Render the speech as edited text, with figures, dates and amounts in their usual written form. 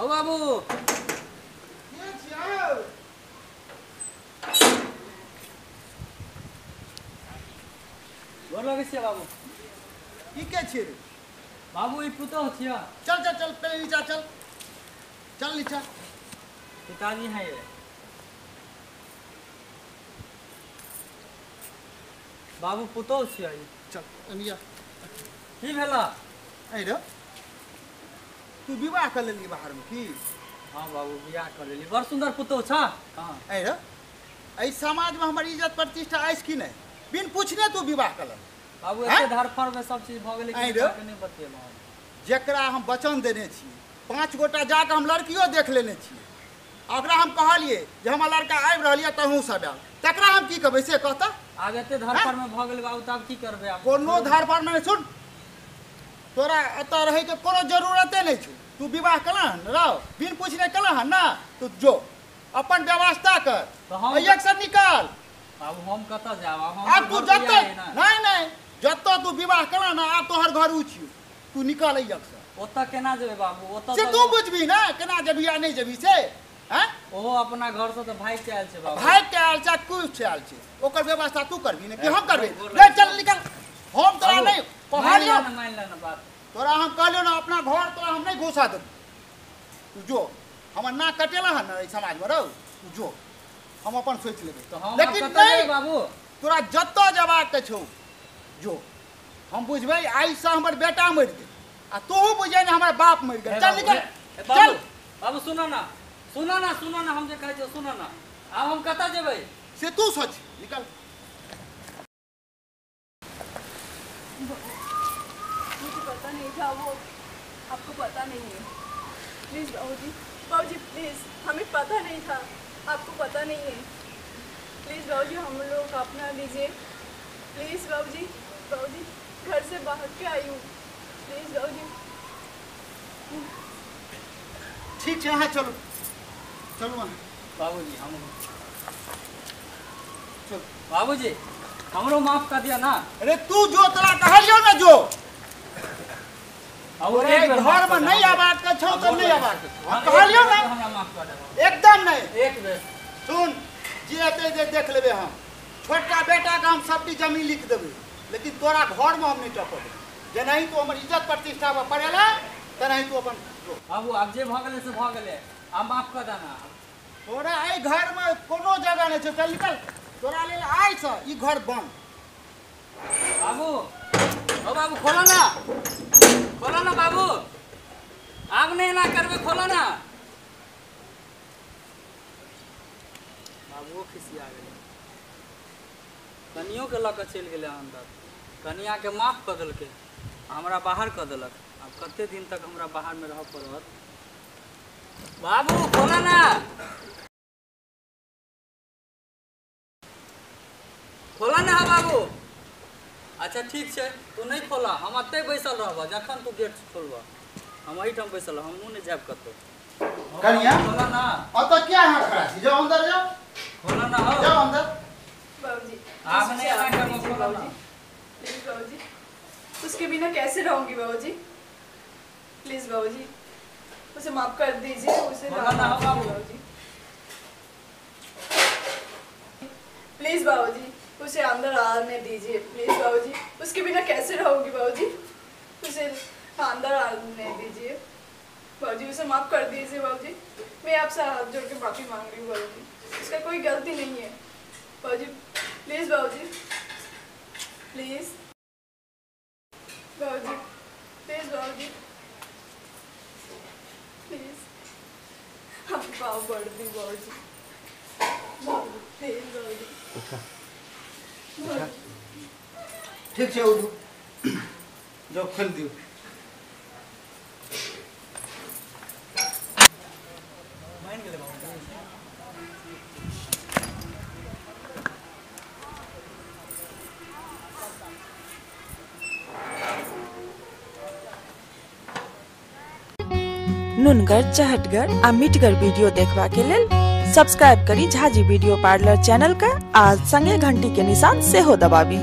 ओ बाबू के छियै? गोर लगै छियै बाबू। ई के छियै रे? बाबू ई पुतोह छियै। चल चल चल पहले नीचा चल, चल नीचा। पिताजी हैं ये। बाबू पुतोह छियै। चल अनिया। की भेला? ऐ रे तू विवाह कर लेली बाहर में की? हाँ बाबू बियाह कर लेली। बड़ सुंदर पुतोह छ। हाँ ऐ रे एहि समाज में हमर इज्जत प्रतिष्ठा अछि कि नहि? बिन पूछने तू विवाह कर लेल। बाबू एते धरफड़ में सब चीज भ गेलै कि नहि बतेलहुँ। जकरा हम वचन देने छी 5 गोटा जाके हम लड़कियो देख लेने छी, ओकरा हम कहलिए जे हमर लड़का आबि रहल यऽ तहूँ सब आयल, तकरा हम की कहबै से कहता? आब एते धरफड़ में भ गेल बाबू तब की करबै? आब कोनो धरफड़ में सुन, तोरा एतऽ रहैके कोनो जरूरते नहि छौ। तू विवाह केलह हन रौ, बिन पूछने केलह हन ना, तू जो अपन व्यवस्था कर, एक से निकाल। बाबू हम कतऽ जायब? आब तू जतऽ नहि नहि जतऽ तू विवाह केलह ना आब तोहर घर उ छियौ, तू निकल एहि से। ओतऽ केना जेबै बाबू? ओतऽ से तू बुझबी ना केना जेबही आ नहि जेबही से। हैं ओहो अपना घर से तऽ भागि के आयल छै बाबू। भागि के आयल छै, कुछ आयल छै, ओकर व्यवस्था तू करबी ने कि हम करबै? ले चल निकल। हम तोरा नहि कहलियौ, मान ले ना बात। तोरा हम कहलियौ ना अपना घर तोरा हम नहि घुसा देबौ। तू जो हमर नाक कटेला हन एहि समाज में रौ, तू जो हम अपन सोचि लेबै। लेकिन नहीं बाबू तोरा जतऽ जेबाक के छौ जो, हम बुझबै आइसँ हमर बेटा मरि गेल आ तोहू बुझै ने हमर बाप मरि गेल। चल निकल चल। बाबू सुनो ना सुनो ना सुनो ना, हम जे कहै छियौ सुनो ना। आब हम कतऽ जेबै से तू सोच, निकल। मुझे पता नहीं था, वो आपको पता नहीं है। प्लीज़ बाबूजी, बाबूजी प्लीज़, हमें पता नहीं था, आपको पता नहीं है। प्लीज़ बाबूजी हम लोग अपना लीजिए। प्लीज़ बाबूजी, बाबूजी घर से बाहर के आई हूँ। प्लीज़ बाबूजी। ठीक है, हाँ चलो चलो वहाँ। बाबूजी हम चलो। बाबूजी हमरो माफ कर दिया ना। अरे तू जो तोरा कहलियौ ना जो, घर में नहीं आबाद के छौ तो नहीं आबाद के छौ, कहलियौ ना हमरा माफ कर दे। एकदम नहीं। एक बेर सुन, जे एतै जे देख लेबै हम। छोटका बेटा के हम सबटी जमीन लिख देबै, लेकिन तोरा घर में हम नहीं टपऽ देबै। जेनाही तू हमर इज्जत प्रतिष्ठा पर पड़ेला तेनाही तू अपन। बाबू आब जे भऽ गेलै से भऽ गेलै, आब माफ कऽ देना। तोरा एहि घर में कोनो जगह नहीं छौ, चल निकल। तोरा लेल आइसँ ई घर बंद। बाबू ओ बाबू खोलो ना, खोलो ना बाबू, आब नहीं ना करबे, खोलो ना। बाबूओ खिसिया गेलै, कनियो के लऽ कऽ चलि गेलै अन्दर। कनिया के माफ कऽ देलकै, हमरा बाहर कऽ देलक। आब कते दिन तक हमरा बाहर में रहऽ पड़त? बाबू खोलो ना, खोला ना बाबू। अच्छा ठीक छै, तू नहीं खोला, हम एतै बैसल रहबह। जखन तू गेट खोलबह हम एहिठाम बैसल, हमहूँ नहीं जायब कतौ। कनिया खोला ना। ओतऽ किया अहाँ खड़ा छी? जाओ अंदर जाओ। खोला ना हो, जाओ अंदर। बाबूजी आप नहीं आना करना, खोला ना प्लीज बाबूजी। उसके बिना कैसे रहूंगी बाबूजी? प्लीज बाबूजी उसे माफ कर दीजिए, उसे खोला ना हो बाबू। प्लीज बाबूजी उसे अंदर आने दीजिए। प्लीज बाबूजी उसके बिना कैसे रहूंगी बाबूजी? उसे अंदर आने दीजिए बाबूजी, उसे माफ कर दीजिए बाबूजी। मैं आपसे हाथ जोड़ के माफी मांग रही हूँ बाबूजी, उसका कोई गलती नहीं है बाबूजी। प्लीज बाबूजी, प्लीज बाबूजी, प्लीज बाबूजी, प्लीज हम पाँव बढ़ दी बाबूजी, प्लीज बाबूजी। ठीक छै, उठू जाओ, खोलि दियौ। मानि गेलै बाबू। नुनगर, चहटगर आ मिठगर वीडियो देखबा के लेल सब्सक्राइब करी झाजी वीडियो पार्लर चैनल का आ संगे घंटी के निशान सेहो दबाबी।